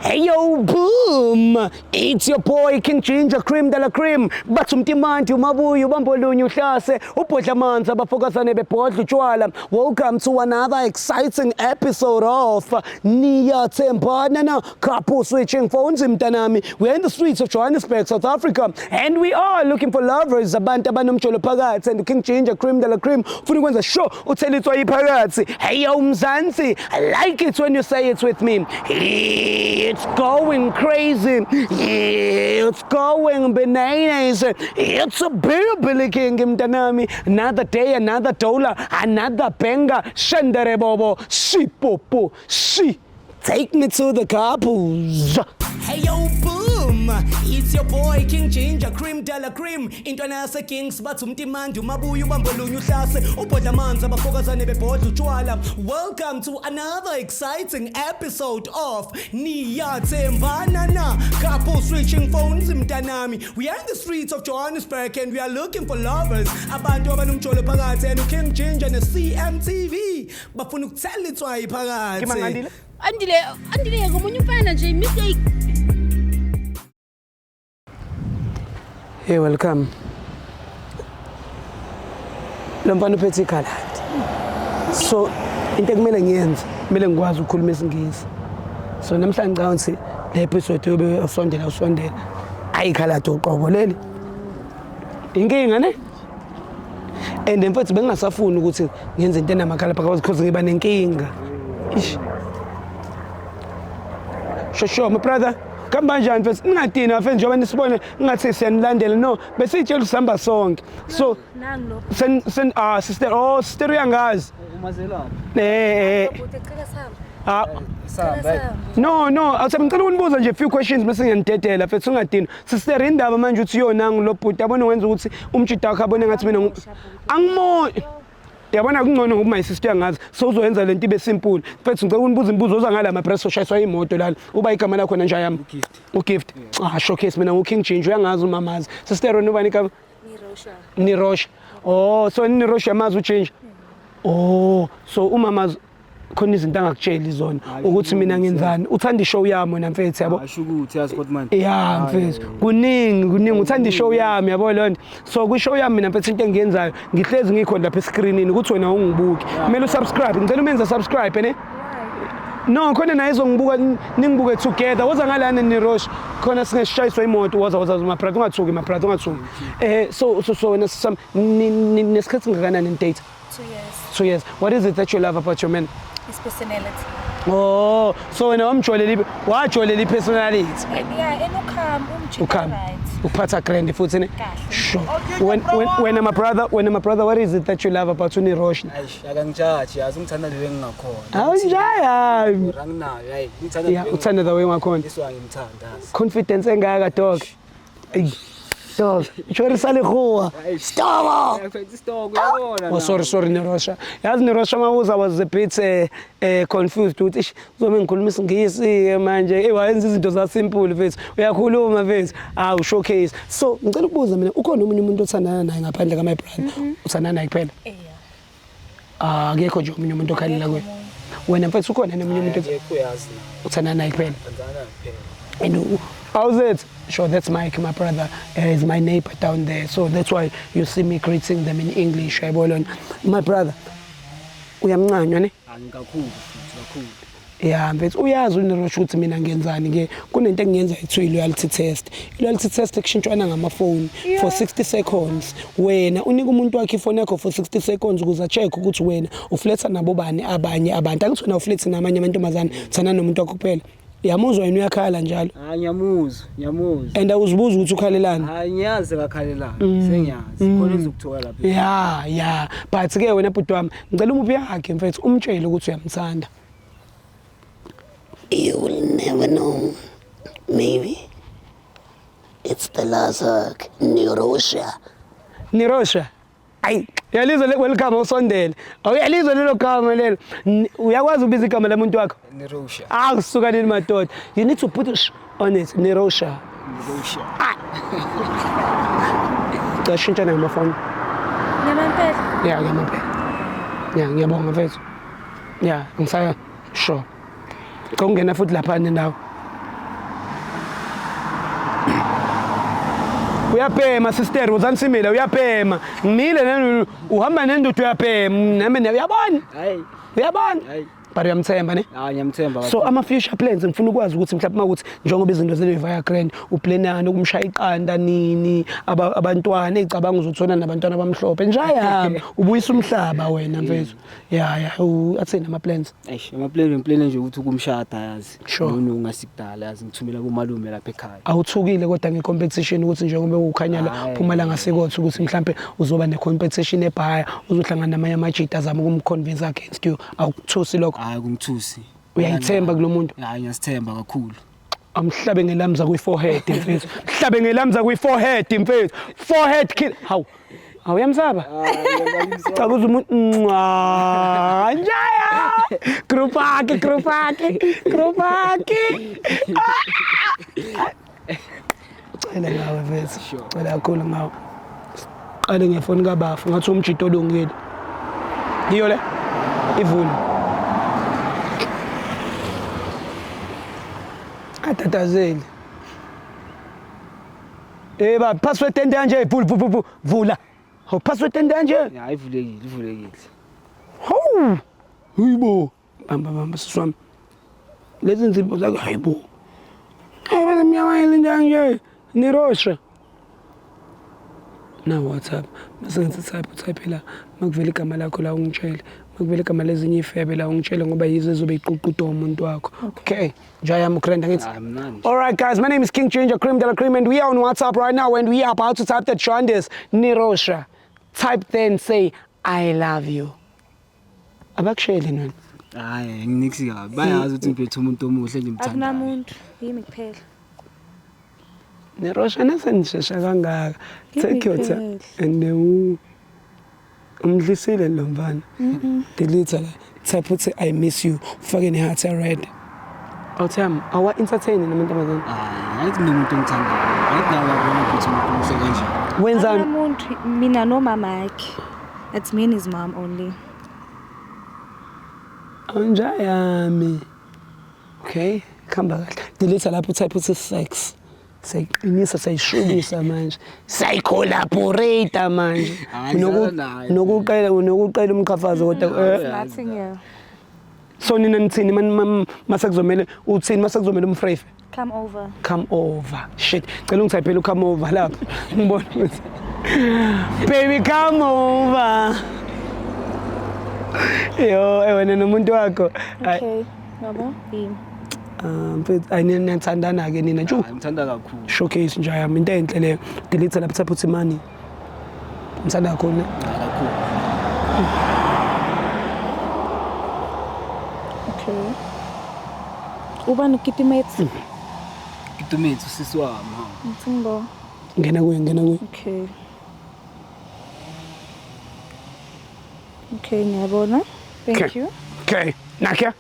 Hey yo, boom! It's your boy King Ginger Cream de la Cream. Bathi umtimanti umabuye ubambolunye uhlase ubhodla amanzi abafokazane bebhodla utshwala. Welcome to another exciting episode of Niyathembana na Couple Switching Phones mntanami. We are in the streets of Johannesburg, South Africa, and we are looking for lovers, abantu abanomjolo phakathi and King Ginger Cream de la Cream ufuna ukwenza sure uthela itswayi phakathi. Hey yo Mzansi, I like it when you say it with me. It's going crazy. It's going bananas. It's a Billy King mntanami. Another day, another dollar, another banger. Shendere bobo, shi popo, shi. Take me to the couples. Hey yo, boom! It's your boy King Ginger Cream de la Cream. Intwana yase Kings bathi umtimandi umabuye ubambolunye uhlase ubhodla amanzi abafokazane bebhodla utshwala. Welcome to another exciting episode of Niyathembana na Couple Switching Phones mntanami. We are in the streets of Johannesburg and we are looking for lovers. Abantu abanomjolo phakathi and King Ginger ne CMTV bafuna ukuthela itswayi phakathi. Kimangandile? Andile, Andile ngomunye umfana nje mistake. Hey, welcome. Lo mfana uphethe ikhaladi. So into ekumele ngiyenze, kumele ngikwazi ukukhuluma isiNgisi. So namhlanje ngicabanga ukuthi le episode yobe usondela usondela. Ayikhaladi uqobo leli. Inkinga ne? And mfethu bengingasafuni ukuthi ngenze into enamakhala phakathi because ngiba nenkinga. Ish. Sure, sure, my brother. Kuhamba kanjani mfethu? Ningadini mfethu njengoba nisibone ngathi siyanilandela. No, besitshela sihamba sonke. So Nangu lo. sen sen ah sister, oh sister uyangazi. Umazelaphi? Eh eh. Bhuti cela sihamba. Ah Sihamba. Sihamba. no no, awuthi ngicela ukunibuza nje few questions bese ngiyanidedela mfethu ungadini. Sister indaba manje uthi yona lo bhuti yabona wenza ukuthi umjida wakhe abone ngathi mina angimo yabona kungcono ngoba my sister uyangazi so uzoyenza lento ibe simple mfethu ngicela ukunibuza imibuzo oza ngala mapresso ushayiswa imoto lana uba igama lakho nje yami Ugift. ugift ah showcase mina nguking Ginger uyangazi umamazi sister wena ubani igama Nirosha. Nirosha oh so Nirosha yamazi uGinger oh so umamazi khona izinto angakutsheli zona Hayi, ukuthi mina ukuthi, ngenzani uthanda ishow yami wena mfethu yabo Asho ukuthi yazi kodwa manje. ya mfethu kuningi kuningi uthanda ishow yami yabo leyo nto so kwishow yami mina mfethu into engiyenzayo ngihlezi ngikhona lapha escreenini ukuthi wena ungibuki kumele usubscribe ngicela umenze subscribe ne no khona naye izongibuka ningibuke together woza ngalana nirosh khona singeshayiswa imoto woza woza my brother ungathuki my brother ungathuki eh so so so wena sisam nesikhathi ngakanani ni date? 2 years. 2 years. What is it that you love about your man? His personality. Oh, so wena wamjolela wajolela i-personality. Yeah, enokhamba umjita Ukhamba. right. Uphatha grand futhi ne? Kahle. Sure. When my brother, when my brother, what is it that you love about uNiroshni? Eish, akangijaji yazi ungithanda le ngingakhona. Awunjayami. Anginayo, hayi, ngithanda Yeah, uthanda the way ungakhona. This one ngimthanda. yazi. Confidence engaka dog. Ey. Dog, chorisa lekgowa. Stop. Ngiphethe isitoko uyabona. Oh sorry sorry Nirosha. Yazi Nirosha mawuza was a bit confused ukuthi ish uzobe ngikhuluma isiNgisi ke manje. Eh wayenza izinto za simple mfethu. Uyakhuluma mfethu. Awu showcase. So ngicela ukubuza mina ukhona omunye umuntu othandana naye ngaphandle ka my brother? Uthandana naye kuphela? Yeah. Ah akekho nje omunye umuntu okhalela kuye. Wena mfethu ukhona nomunye umuntu Akekho uyazi. othandana naye kuphela? Thandana kuphela. And how's it? Sure, that's Mike, my brother. Is my neighbor down there. So that's why you see me greeting them in English. Yayibona. My brother, uyamncanywa ne? Angikakhulu futhi kakhulu. Ya mfethu uyazi uNirosha ukuthi mina ngenzani ke kunento engiyenza ethiwa i-loyalty test. I-loyalty test kushintshwana ngamafoni for 60 seconds. Wena unika umuntu wakhe ifoni yakho for 60 seconds ukuze check ukuthi wena ufletha nabo bani abanye abantu. Angithi wena ufletha namanye amantombazane, uthanda nomuntu wakho kuphela. Yamuzwa yena uyakhala njalo. Hayi ngiyamuzwa, ngiyamuzwa. And awuzibuza ukuthi ukhalelani. Hayi ngiyazi ngakhalelana, sengiyazi. Khona izokuthola lapha. Ya ya but ke wena bhuti wami ngicela umuphi yakhe mfethu umtshele ukuthi uyamthanda. You will never know. Maybe it's the last hug, Nirosha. Nirosha. Ayi uyalizwa le welcome usondele. Awuyalizwa lelo gama lelo. Uyakwazi ukubiza igama lamuntu wakho? Nirosha. Ah kusuka nini madoda. You need to put a sh on it. Nirosha. Nirosha. Cela shintshana ngamafoni. Ngiyamampela. Ya ngiyamampela. Ya ngiyabonga mfethu. Ya ngisaya sure. Ngicela ukungena futhi lapha nendawo. Uyabhema sister, wozani simile uyabhema. Ngimile nenu uhamba nendoda uyabhema. Nami uyabona? Hayi. Uyabona? Hayi. But uyamthemba ne? Hayi ngiyamthemba. So ama future plans ngifuna ukwazi ukuthi mhlawumbe makuthi njengoba izinto zele via grand uplanani ukumshaya iqanda nini abantwana ecabanga uzothola nabantwana abamhlophe njayami ubuyisa umhlaba wena mfethu ya ya athini ama plans. Eish, ama plan ngiplan nje ukuthi ukumshada yazi. Sure. Nono ungasikudala yazi ngithumela kumalume lapha ekhaya. Awuthukile kodwa nge-competition ukuthi njengoba ukhanyala Hhayi. phumela ngasekothu ukuthi mhlampe uzoba ne-competition ebhaya uzohlangana namanye amajita azama ukumconvince against you, awukuthusi lokho? Hayi kungithusi. Uyayithemba kulo muntu? Hayi ngiyasithemba kakhulu. Amhlabe ngelamza kwi-forehead mfethu, mhlabe ngelamza kwi-forehead mfethu, forehead kill. Hawu, awuyamsaba cha kuze umuntu Mwah, njaya group akhe group akhe group akhe. Cela ngawe mfethu, cela kakhulu ngawe. Qale ngefoni kabafu ngathi umjito olungile. Yiyo le ivula. Atatazeli. Eh ba password ende kanje vula vula vula. Hawu password ende kanje. Hayi ivulekile, ivulekile. Hawu. Hayibo. Bamba bamba sisi wami. Lezi nzipho zakho hayibo. Hayi bana mnyama yini kanje. Nirosha. Na WhatsApp mase ngithi type utype la makuvela igama lakho la ungitshele, makuvela igama lezinye ifebe la ungitshele ngoba yizo ezobe iququda umuntu wakho. Okay, njaya grand angithi. Hayi mnandi. All right guys, my name is King Ginger Cream de la Cream and we are on WhatsApp right now and we are about to type the jaundice Nirosha. Type then say I love you. Abakusheli nona. Hayi nginiksi kabi. Bayazi ukuthi ngiphethe umuntu omuhle engimthandayo. Akunamuntu, yimi kuphela. Nirosha nasenishesha kangaka. Take your time. Yimi And umdlisile lo mfana. Delete la. Type uthi I miss you. Ufake ne-heart red. Awuthami, awa entertain namantombazane. Hayi angithi nginomuntu engimthandayo. Angithi nawe uyabona ukuthi umuntu omuhle kanje. Wenzani? Akunamuntu, mina nomama yakhe. It's me and his mom only. Awunjayami. Okay, khamba kahle. Delete lapho type uthi sex. Seyiqinisa seyishubisa manje. Seyicollaborate manje. Hayi, ngidlala naye. Nokuqela nokuqela umqhafazo kodwa There's nothing here. So nina nithini mase kuzomela uthini mase kuzomela umfrefe? Come over. Come over. Shit. Cela ungithaphele u-come over lapho. Ngibona ukuthi baby come over. Yo, wena nomuntu wakho. Hayi, Okay. Yabo? Yimi. Mfethu, ayi niyathandana ke nina nje. Hayi ngithanda kakhulu. Showcase nje yami into enhle leyo. Delete lapho type uthi money. Ngithanda kakhulu ne? Hayi kakhulu. Okay. Ubani ukitimetsi? Kitumetsi usisi wami. hawu. Ngithi ngibo. Ngena kuye, ngena kuye. Okay. Okay, ngiyabona. Thank Okay. you. Okay, nakya.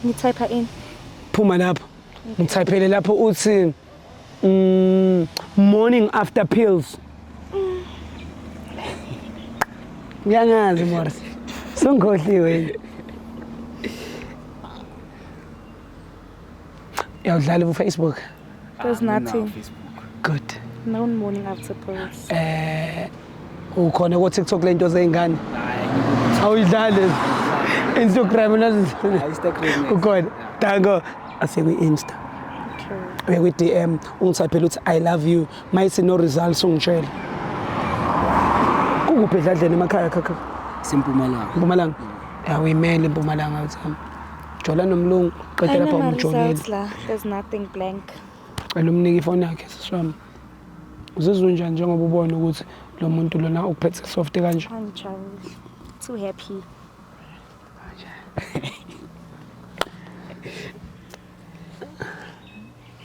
Ngithayipha in. Phuma lapho. Ngithaphele lapho uthi morning after pills. Ngiyangazi Morris. Sungikhohliwe yini? Uyawudlala ku Facebook. There's Hayi, nginawo nothing. Facebook. Good. No morning after pills. Ukhona ku TikTok lento zeyingane. Hayi ngikho. Awuyidlali. Instagram nazo. Hayi Instagram. Ukhona. Dango asiye kwi-Insta. Okay. Uye kwi-DM ungithaphele uthi I love you. Mayithi no results ungitshele. Kukuphi edladleni emakhaya khakha? Sempumalanga. Mpumalanga. Ya uyimele Mpumalanga uthami. Jola nomlungu qeda lapha Ayinama umjolile. results la. There's nothing blank. Cela umnike ifoni yakhe sisi wami. Uzizwa unjani njengoba ubona ukuthi lo muntu lona ukuphethe soft kanje? Angijabule. Too happy.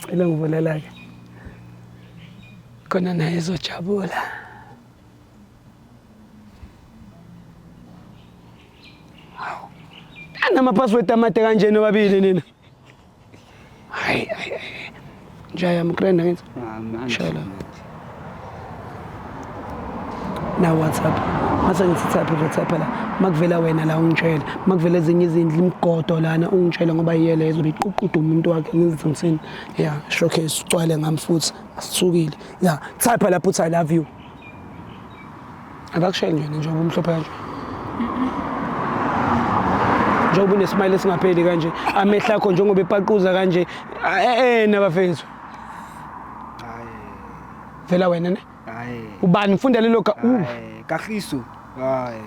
Cela ngivulela ke. Khona naye ezojabula. Hawu. Anama password amade kanje nobabili nina. Hayi hayi. hayi. Njaya mkrenda ngithi. Hayi mnandi. Shala. Na WhatsApp. Mase ngithi type, uzotype la. Makuvela wena la ungitshele, makuvela ezinye izindlu imigodo lana ungitshele, ngoba yiyele ezobe iququda umuntu wakhe. Ngizithi ngithini? Ya, showcase ucwale ngami futhi asithukile. Ya, type lapho uthi I love you. Akakushayeli nje njengoba umhlophe kanje, njengoba unesmile esingapheli kanje, amehlo akho njengoba epaquza kanje, nabafethu. Hayi. Vela wena ne? Hayi. Ubani? Ngifunda lelo ga. Hayi, Kagiso. Hayi.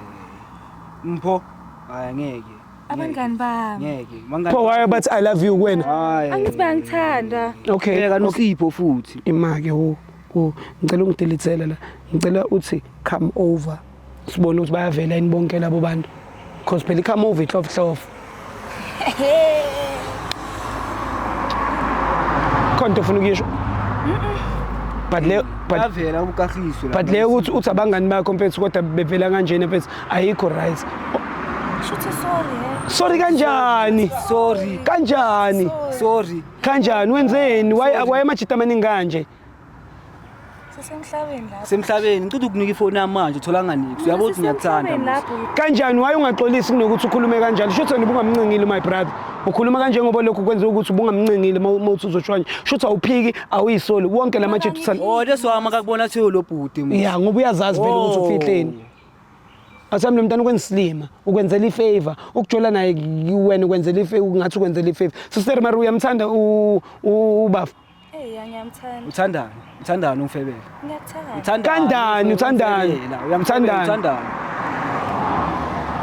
Mpho. Hayi, ngeke. Abangani bami. Ngeke. Mangani. Pho why bathi I love you kuwena? Hayi. Angithi bayangithanda. Okay. Yeka noSipho futhi. Imake wo wo, ngicela ungidilithele la. Ngicela uthi come over. Sibone ukuthi bayavela yini bonke labo bantu. Because phela i-come over ihlofu hlofu. Khona into ofuna ukuyisho? But le but Bayavela uKagiso la. But le ukuthi uthi abangani bakho mfethu kodwa bevela kanjena mfethu, ayikho right. Shuthi sorry eh. Sorry kanjani? Sorry. Kanjani? Sorry. Kanjani wenzeni? Why amajita amaningi kanje? Sisemhlabeni lapho. Semhlabeni ngicela ukunika ifoni yami manje, uthola nganiki. Uyabo ukuthi ngiyakuthanda. Sisemhlabeni Mos. lapho. Kanjani? Why ungaxolisi kunokuthi ukhulume kanjalo? Shuthi wena ubungamncengile, my brother. Ukhuluma kanje ngoba lokhu kwenza ukuthi ubungamncengile uma uthi uzoshwa nje. Shuthi awuphiki, awuyisoli wonke la majita uthanda. Oh, leso wami akakubona athi lo bhuti. Mos. Ya, ngoba uyazazi vele ukuthi Oh. ufihleni. Asami lo mntana ukwenza isilima, ukwenzela ifavor, ukujola naye wena ukwenzela ifavor, ngathi ukwenzela ifavor. Sister Mari, uyamthanda ubafa? Eh, ngiyamthanda. Uthandani? Uthandani ungifebela? Ngiyakuthanda. Uthandani? Kandani, uthandani? Uyamfebela, uyamfebela, Uthandani? uthandani?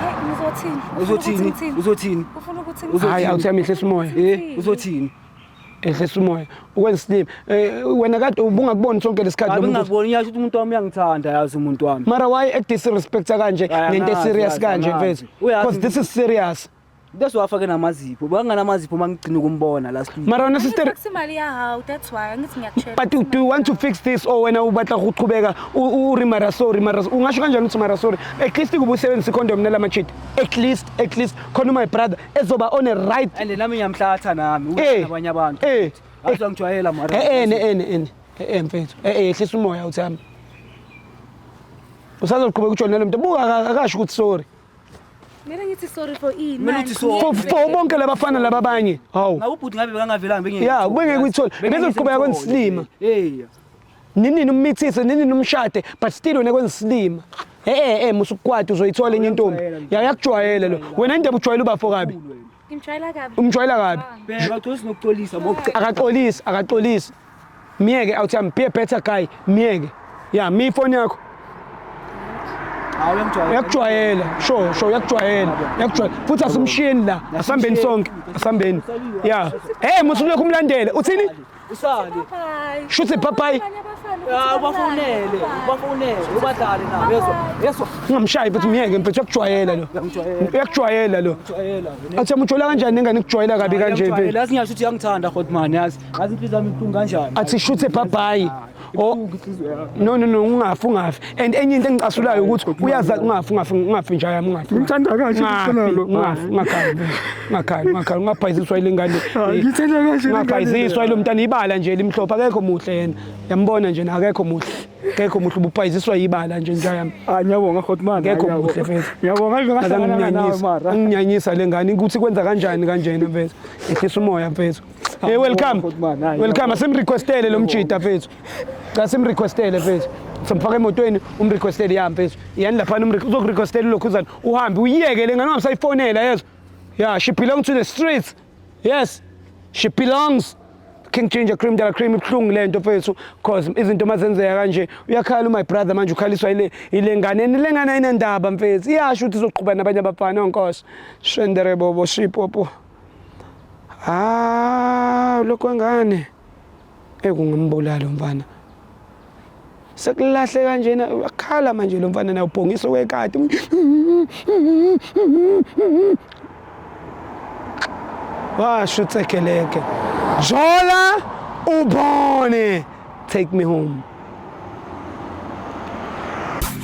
Hey, ngizothini? Ufuna ukuthi Uzothini? ngithini? Uzothini? Ufuna ukuthi Uzothini? Hayi, awuthi ehlisa umoya. Eh, uzothini? Ehlisa umoya. Ukwenza isilima. Wena kade ubungakuboni sonke lesikhathi Hayi, lo muntu. ngingakuboni, ngiyasho ukuthi umuntu wami uyangithanda, yazi umuntu wami. Mara why ekudisrespecta kanje Hayi, ngento angazi, serious yazi, kanje angazi. mfethu? Uyazi Because this is serious. Bese wafake namazipho. Banganamazipho mangigcina ukumbona last week. Mara wena sister, Angithi imali yahawu, that's why angithi ngiyakutshela. But do you want to fix this or wena ubatla ukuqhubeka uri mara sorry, mara ungasho kanjani ukuthi mara sorry? At least kube usebenzisa icondom nalama cheat. At least khona my brother ezoba on a right. And nami ngiyamhlatha nami Eh. ukuthi nabanye abantu. Athi angijwayela mara. Eh eh ne ene eh mfethu, ehlisa umoya uthi hamba. Usazoqhubeka ujole nalo muntu. Buka, akasho ukuthi sorry. Kumele ngithi sorry for ini? Kumele uthi sorry. For bonke labafana laba abanye. Hawu. Ngabe ubhuti ngabe bekangavelanga bengeke. Ya, ubengeke uyithole. Bezoqhubeka kwenza isilima. Eh. Nini umithise, nini umshade, but still wena kwenza isilima. Musukukwata, uzoyithola enye intombi. Ya, yakujwayela lo. Wena indaba ujwayela ubafo kabi. Ngimjwayela kabi. Umjwayela kabi. Bheka uxolisa nokuxolisa ngokucela. Akaxolisi, akaxolisi. Miyeke awuthi be a better guy, miyeke. Ya, mi ifoni yakho. Hawu, uyangijwayela. Uyakujwayela. Sure, uyakujwayela. Uyakujwayela. Futhi asimshiyeni la. Asambeni sonke. Asambeni. Ya. Eh, musulokhu umlandele. Uthini? Usale. Bye. Shuthi bye bye. Abanye abafana ukuthi Ya, bakulale, ubafonele, bye. ubafonele, ubadlale nabo, yezwa. Yezwa. Ungamshayi futhi, miyeke mfethu, uyakujwayela lo. Uyangijwayela. Uyakujwayela lo. Uyangijwayela. Athi umjola kanjani nengane ikujwayela kabi kanje mfethu? Yazi ngiyasho ukuthi uyangithanda Hotman, yazi. Yazi inhliziyo yami ibuhlungu kanjani. Athi shuthe bye bye. Oh, Ibuhlungu inhliziyo yami. No no no, ungafi, ungafi. And enye into engicasulayo ukuthi uyaza, ungafi, ungafi, ungafi nja yami, ungafi. Ngithanda kanje Ungafi, umfana lo. ungafi, ungakhali, ungakhali, ungakhali, ungabhayiziswa yile ngane. Ngithanda kanje le ngane. Ungabhayiziswa yilo mntana, ibala nje limhlophe, akekho muhle yena. Yambona nje na, akekho muhle. Akekho muhle, ububhayiziswa yibala nje nja yami. Ah, ngiyabonga Hotman. Akekho muhle mfethu. Ngiyabonga nje ngahlangana nawe mara. Anginyanyisa le ngane ukuthi kwenza kanjani kanjena mfethu. Ehlisa umoya mfethu. Hey, welcome. Hotman, hayi, Welcome. Asimrequestele lo mjita mfethu. Cha, simrequestele mfethu. Simfaka emotweni, umrequestele ya mfethu. Yani laphana uzokurequestela ulokhuzana. Uhambe uyiyeke le ngane, ungasayifonela, yezwa. Yeah, she belongs to the streets. Yes. She belongs. King Ginger Cream de la Cream, ibuhlungu lento mfethu, cause izinto mazenzeka kanje uyakhala my brother, manje ukhaliswa ile ngane, and le ngane ayinendaba mfethu, iyasho ukuthi izoqhuba nabanye abafana. Onkosi shendere bobo shipopo. Ah, lokho ngane ekungambulala umfana sekulahle kanjena, uyakhala manje lo mfana naye ubhongisa okwekati. Washo tsekeleke jola ubone. Take me home.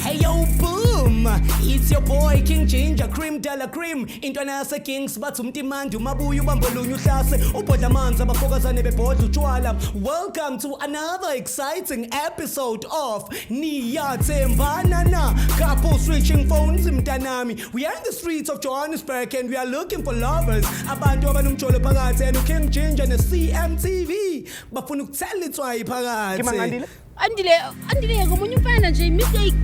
Hey yo, boom! It's your boy King Ginger Cream de la Cream. Intwana yase Kings bathi umtimandi umabuya ubambolunye uhlase ubhodla amanzi abafokazane bebhodla utshwala. Welcome to another exciting episode of Niyathembana Na. Couple switching phones mntanami. We are in the streets of Johannesburg and we are looking for lovers. Abantu abanomjolo phakathi and King Ginger ne CMTV bafuna ukuthela itswayi phakathi. Andile, Andile ngomunye umfana nje mistake.